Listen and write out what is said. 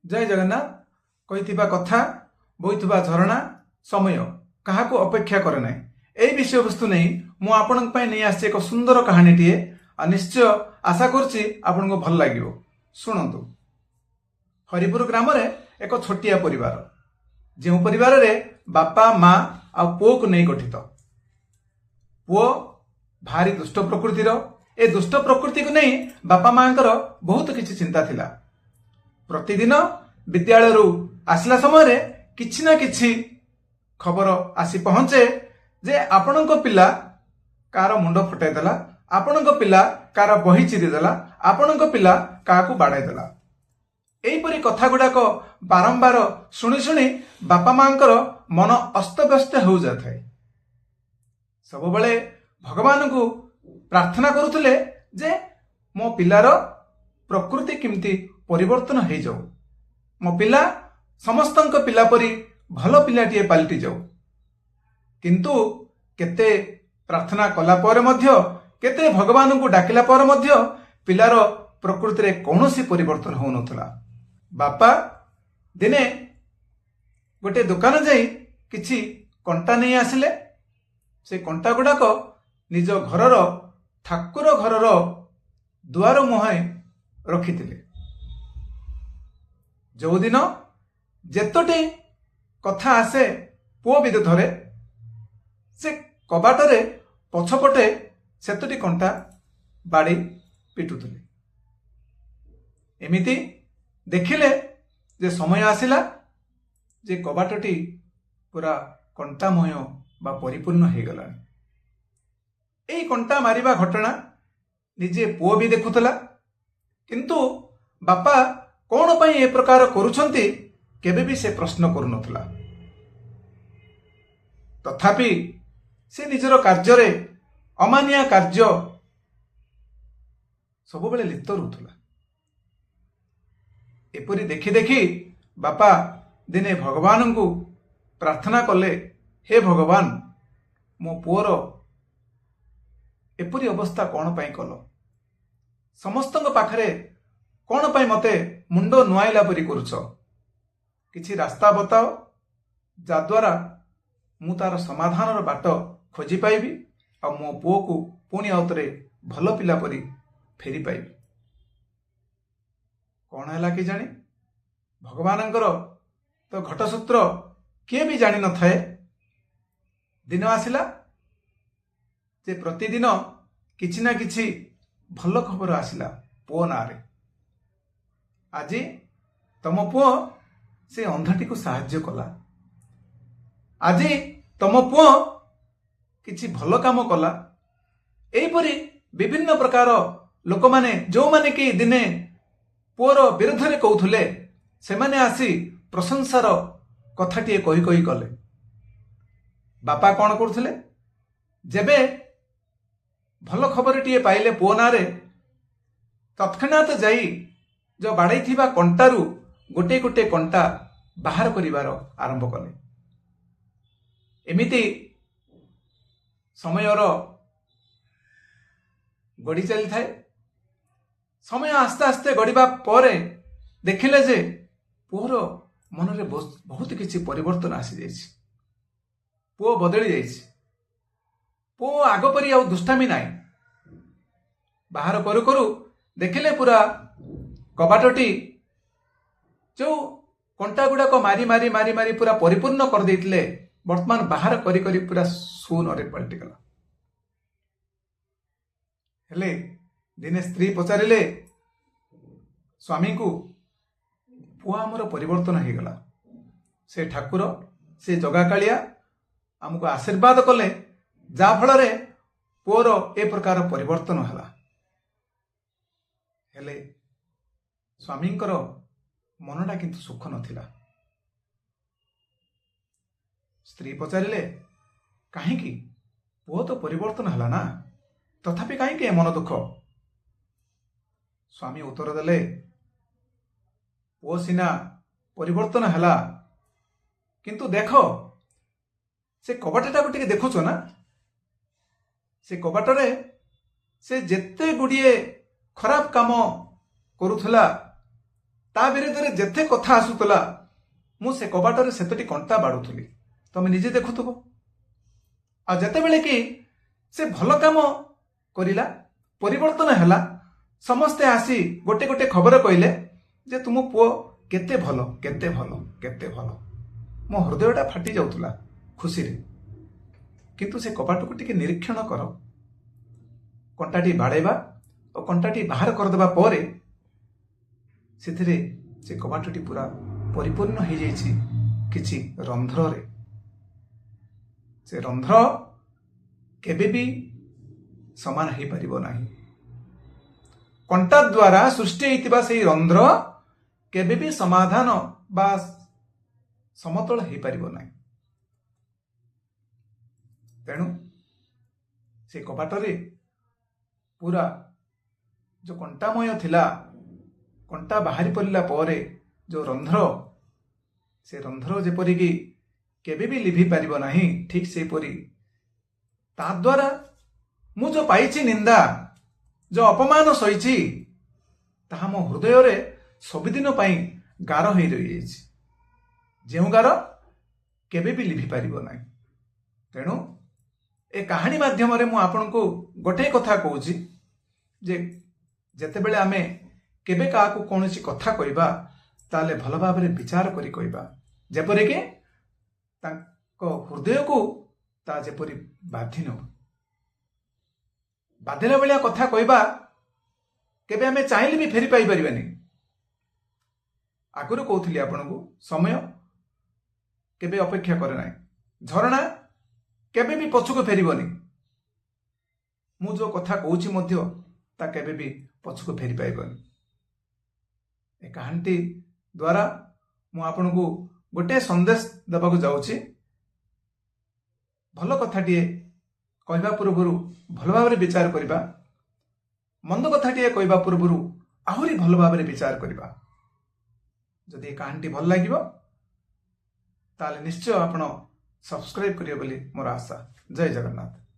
ଜୟ ଜଗନ୍ନାଥ। କହିଥିବା କଥା, ବୋହିଥିବା ଝରଣା, ସମୟ କାହାକୁ ଅପେକ୍ଷା କରେ ନାହିଁ। ଏହି ବିଷୟବସ୍ତୁ ନେଇ ମୁଁ ଆପଣଙ୍କ ପାଇଁ ନେଇ ଆସିଛି ଏକ ସୁନ୍ଦର କାହାଣୀଟିଏ, ଆଉ ନିଶ୍ଚୟ ଆଶା କରୁଛି ଆପଣଙ୍କୁ ଭଲ ଲାଗିବ। ଶୁଣନ୍ତୁ। ହରିପୁର ଗ୍ରାମରେ ଏକ ଛୋଟିଆ ପରିବାର, ଯେଉଁ ପରିବାରରେ ବାପା, ମା ଆଉ ପୁଅକୁ ନେଇ ଗଠିତ। ପୁଅ ଭାରି ଦୁଷ୍ଟ ପ୍ରକୃତିର। ଏ ଦୁଷ୍ଟ ପ୍ରକୃତିକୁ ନେଇ ବାପା ମାଙ୍କର ବହୁତ କିଛି ଚିନ୍ତା ଥିଲା। ପ୍ରତିଦିନ ବିଦ୍ୟାଳୟରୁ ଆସିଲା ସମୟରେ କିଛି ନା କିଛି ଖବର ଆସି ପହଞ୍ଚେ ଯେ ଆପଣଙ୍କ ପିଲା କାହାର ମୁଣ୍ଡ ଫଟାଇ ଦେଲା, ଆପଣଙ୍କ ପିଲା କାହାର ବହି ଚିରିଦେଲା, ଆପଣଙ୍କ ପିଲା କାହାକୁ ବାଡ଼ାଇ ଦେଲା। ଏହିପରି କଥା ଗୁଡାକ ବାରମ୍ବାର ଶୁଣି ଶୁଣି ବାପା ମାଙ୍କର ମନ ଅସ୍ତବ୍ୟସ୍ତ ହେଉଯାଇଥାଏ। ସବୁବେଳେ ଭଗବାନଙ୍କୁ ପ୍ରାର୍ଥନା କରୁଥିଲେ ଯେ ମୋ ପିଲାର ପ୍ରକୃତି କେମିତି ପରିବର୍ତ୍ତନ ହେଇଯାଉ, ମୋ ପିଲା ସମସ୍ତଙ୍କ ପିଲା ପରି ଭଲ ପିଲାଟିଏ ପାଲଟି ଯାଉ। କିନ୍ତୁ କେତେ ପ୍ରାର୍ଥନା କଲା ପରେ ମଧ୍ୟ, କେତେ ଭଗବାନଙ୍କୁ ଡାକିଲା ପରେ ମଧ୍ୟ ପିଲାର ପ୍ରକୃତିରେ କୌଣସି ପରିବର୍ତ୍ତନ ହେଉନଥିଲା। ବାପା ଦିନେ ଗୋଟେ ଦୋକାନ ଯାଇ କିଛି କଣ୍ଟା ନେଇ ଆସିଲେ। ସେ କଣ୍ଟା ଗୁଡାକ ନିଜ ଘରର ଠାକୁର ଘରର ଦୁଆର ମୁହଁରେ ରଖିଥିଲେ। ଯୋଉଦିନ ଯେତୋଟି କଥା ଆସେ ପୁଅ ବିରୁଦ୍ଧରେ, ସେ କବାଟରେ ପଛପଟେ ସେତୋଟି କଣ୍ଟା ବାଡ଼େଇ ପିଟୁଥିଲେ। ଏମିତି ଦେଖିଲେ ଯେ ସମୟ ଆସିଲା ଯେ କବାଟଟି ପୁରା କଣ୍ଟାମୟ ବା ପରିପୂର୍ଣ୍ଣ ହେଇଗଲାଣି। ଏଇ କଣ୍ଟା ମାରିବା ଘଟଣା ନିଜେ ପୁଅ ବି ଦେଖୁଥିଲା, କିନ୍ତୁ ବାପା କଣ ପାଇଁ ଏ ପ୍ରକାର କରୁଛନ୍ତି କେବେ ବି ସେ ପ୍ରଶ୍ନ କରୁନଥିଲା। ତଥାପି ସେ ନିଜର କାର୍ଯ୍ୟରେ, ଅମାନିଆ କାର୍ଯ୍ୟ ସବୁବେଳେ ଲିପ୍ତ ରହୁଥିଲା। ଏପରି ଦେଖି ଦେଖି ବାପା ଦିନେ ଭଗବାନଙ୍କୁ ପ୍ରାର୍ଥନା କଲେ, ହେ ଭଗବାନ, ମୋ ପୁଅର ଏପରି ଅବସ୍ଥା କଣ ପାଇଁ କଲ? ସମସ୍ତଙ୍କ ପାଖରେ କଣ ପାଇଁ ମତେ ମୁଣ୍ଡ ନୁଆଇଲା ପରି କରୁଛ? କିଛି ରାସ୍ତା ବତାଅ, ଯାଦ୍ୱାରା ମୁଁ ତାର ସମାଧାନର ବାଟ ଖୋଜି ପାଇବି ଆଉ ମୋ ପୁଅକୁ ପୁଣି ଆଉଥରେ ଭଲ ପିଲା ପରି ଫେରି ପାଇବି। କଣ ହେଲା କି ଜାଣି, ଭଗବାନଙ୍କର ତ ଘଟସୂତ୍ର କିଏ ବି ଜାଣିନଥାଏ। ଦିନ ଆସିଲା ଯେ ପ୍ରତିଦିନ କିଛି ନା କିଛି ଭଲ ଖବର ଆସିଲା ପୁଅ ନାଁରେ। ଆଜି ତମ ପୁଅ ସେ ଅନ୍ଧଟିକୁ ସାହାଯ୍ୟ କଲା, ଆଜି ତମ ପୁଅ କିଛି ଭଲ କାମ କଲା। ଏହିପରି ବିଭିନ୍ନ ପ୍ରକାର ଲୋକମାନେ, ଯେଉଁମାନେ କି ଦିନେ ପୁଅର ବିରୁଦ୍ଧରେ କହୁଥିଲେ, ସେମାନେ ଆସି ପ୍ରଶଂସାର କଥାଟିଏ କହି କହି କଲେ। ବାପା କଣ କରୁଥିଲେ? ଯେବେ ଭଲ ଖବରଟିଏ ପାଇଲେ ପୁଅ ନାଁରେ, ତତ୍କ୍ଷଣାତ ଯାଇ ଯୋଉ ବାଡ଼େଇଥିବା କଣ୍ଟାରୁ ଗୋଟେ ଗୋଟେ କଣ୍ଟା ବାହାର କରିବାର ଆରମ୍ଭ କଲେ। ଏମିତି ସମୟର ଗଡ଼ି ଚାଲିଥାଏ। ସମୟ ଆସ୍ତେ ଆସ୍ତେ ଗଡ଼ିବା ପରେ ଦେଖିଲେ ଯେ ପୁଅର ମନରେ ବହୁତ କିଛି ପରିବର୍ତ୍ତନ ଆସିଯାଇଛି। ପୁଅ ବଦଳି ଯାଇଛି। ପୁଅ ଆଗ ପରି ଆଉ ଦୁଷ୍ଟାମି ନାହିଁ। ବାହାର କରୁ କରୁ ଦେଖିଲେ ପୁରା କବାଟଟି ଯୋଉ କଣ୍ଟା ଗୁଡାକ ମାରି ମାରି ମାରି ମାରି ପୁରା ପରିପୂର୍ଣ୍ଣ କରିଦେଇଥିଲେ, ବର୍ତ୍ତମାନ ବାହାର କରି କରି ପୁରା ଶୂନରେ ପାଲଟିଗଲା। ହେଲେ ଦିନେ ସ୍ତ୍ରୀ ପଚାରିଲେ ସ୍ୱାମୀଙ୍କୁ, ପୁଅ ଆମର ପରିବର୍ତ୍ତନ ହେଇଗଲା, ସେ ଠାକୁର, ସେ ଜଗାକାଳିଆ ଆମକୁ ଆଶୀର୍ବାଦ କଲେ, ଯାହା ଫଳରେ ପୁଅର ଏ ପ୍ରକାର ପରିବର୍ତ୍ତନ ହେଲା। ହେଲେ ସ୍ୱାମୀଙ୍କର ମନଟା କିନ୍ତୁ ସୁଖ ନଥିଲା। ସ୍ତ୍ରୀ ପଚାରିଲେ, କାହିଁକି? ପୁଅ ତ ପରିବର୍ତ୍ତନ ହେଲା ନା, ତଥାପି କାହିଁକି ଏ ମନ ଦୁଃଖ? ସ୍ୱାମୀ ଉତ୍ତର ଦେଲେ, ପୁଅ ସିନା ପରିବର୍ତ୍ତନ ହେଲା, କିନ୍ତୁ ଦେଖ, ସେ କବାଟଟାକୁ ଟିକେ ଦେଖୁଛ ନା? ସେ କବାଟରେ ସେ ଯେତେ ଗୁଡ଼ିଏ ଖରାପ କାମ କରୁଥିଲା, ତା ବିରୁଦ୍ଧରେ ଯେତେ କଥା ଆସୁଥିଲା, ମୁଁ ସେ କବାଟରେ ସେତୋଟି କଣ୍ଟା ବାଡ଼ୁଥିଲି, ତମେ ନିଜେ ଦେଖୁଥିବ। ଆଉ ଯେତେବେଳେ କି ସେ ଭଲ କାମ କରିଲା, ପରିବର୍ତ୍ତନ ହେଲା, ସମସ୍ତେ ଆସି ଗୋଟେ ଗୋଟେ ଖବର କହିଲେ ଯେ ତୁମ ପୁଅ କେତେ ଭଲ, କେତେ ଭଲ, କେତେ ଭଲ। ମୋ ହୃଦୟଟା ଫାଟି ଯାଉଥିଲା ଖୁସିରେ। କିନ୍ତୁ ସେ କବାଟକୁ ଟିକେ ନିରୀକ୍ଷଣ କର। କଣ୍ଟାଟି ବାଡ଼େଇବା ଓ କଣ୍ଟାଟି ବାହାର କରିଦେବା ପରେ ସେଥିରେ ସେ କବାଟଟି ପୁରା ପରିପୂର୍ଣ୍ଣ ହେଇଯାଇଛି କିଛି ରନ୍ଧ୍ରରେ। ସେ ରନ୍ଧ୍ର କେବେ ବି ସମାନ ହେଇପାରିବ ନାହିଁ। କଣ୍ଟା ଦ୍ୱାରା ସୃଷ୍ଟି ହେଇଥିବା ସେଇ ରନ୍ଧ୍ର କେବେ ବି ସମାଧାନ ବା ସମତଳ ହେଇପାରିବ ନାହିଁ। ତେଣୁ ସେ କବାଟରେ ପୁରା ଯୋଉ କଣ୍ଟାମୟ ଥିଲା, କଣ୍ଟା ବାହାରି ପଡ଼ିଲା ପରେ ଯୋଉ ରନ୍ଧ୍ର, ସେ ରନ୍ଧ୍ର ଯେପରିକି କେବେ ବି ଲିଭି ପାରିବ ନାହିଁ, ଠିକ ସେହିପରି ତା ଦ୍ୱାରା ମୁଁ ଯୋଉ ପାଇଛି ନିନ୍ଦା, ଯୋଉ ଅପମାନ ସହିଛି, ତାହା ମୋ ହୃଦୟରେ ସବୁଦିନ ପାଇଁ ଗାର ହେଇ ରହିଯାଇଛି, ଯେଉଁ ଗାର କେବେ ବି ଲିଭି ପାରିବ ନାହିଁ। ତେଣୁ ଏ କାହାଣୀ ମାଧ୍ୟମରେ ମୁଁ ଆପଣଙ୍କୁ ଗୋଟିଏ କଥା କହୁଛି ଯେ ଯେତେବେଳେ ଆମେ କେବେ କାହାକୁ କୌଣସି କଥା କହିବା, ତାହେଲେ ଭଲ ଭାବରେ ବିଚାର କରି କହିବା, ଯେପରିକି ତାଙ୍କ ହୃଦୟକୁ ତା ଯେପରି ବାଧି ନ ବାଧିଲା ଭଳିଆ କଥା କହିବା କେବେ ଆମେ ଚାହିଁଲେ ବି ଫେରି ପାଇପାରିବାନି। ଆଗରୁ କହୁଥିଲି ଆପଣଙ୍କୁ, ସମୟ କେବେ ଅପେକ୍ଷା କରେ ନାହିଁ, ଝରଣା କେବେ ବି ପଛକୁ ଫେରିବନି। ମୁଁ ଯୋଉ କଥା କହୁଛି ମଧ୍ୟ ତା କେବେ ବି ପଛକୁ ଫେରି ପାଇବନି। ଏ କାହାଣୀଟି ଦ୍ୱାରା ମୁଁ ଆପଣଙ୍କୁ ଗୋଟିଏ ସନ୍ଦେଶ ଦେବାକୁ ଯାଉଛି। ଭଲ କଥାଟିଏ କହିବା ପୂର୍ବରୁ ଭଲ ଭାବରେ ବିଚାର କରିବା, ମନ୍ଦ କଥାଟିଏ କହିବା ପୂର୍ବରୁ ଆହୁରି ଭଲ ଭାବରେ ବିଚାର କରିବା। ଯଦି ଏ କାହାଣୀଟି ଭଲ ଲାଗିବ, ତାହେଲେ ନିଶ୍ଚୟ ଆପଣ ସବସ୍କ୍ରାଇବ୍ କରିବେ ବୋଲି ମୋର ଆଶା। ଜୟ ଜଗନ୍ନାଥ।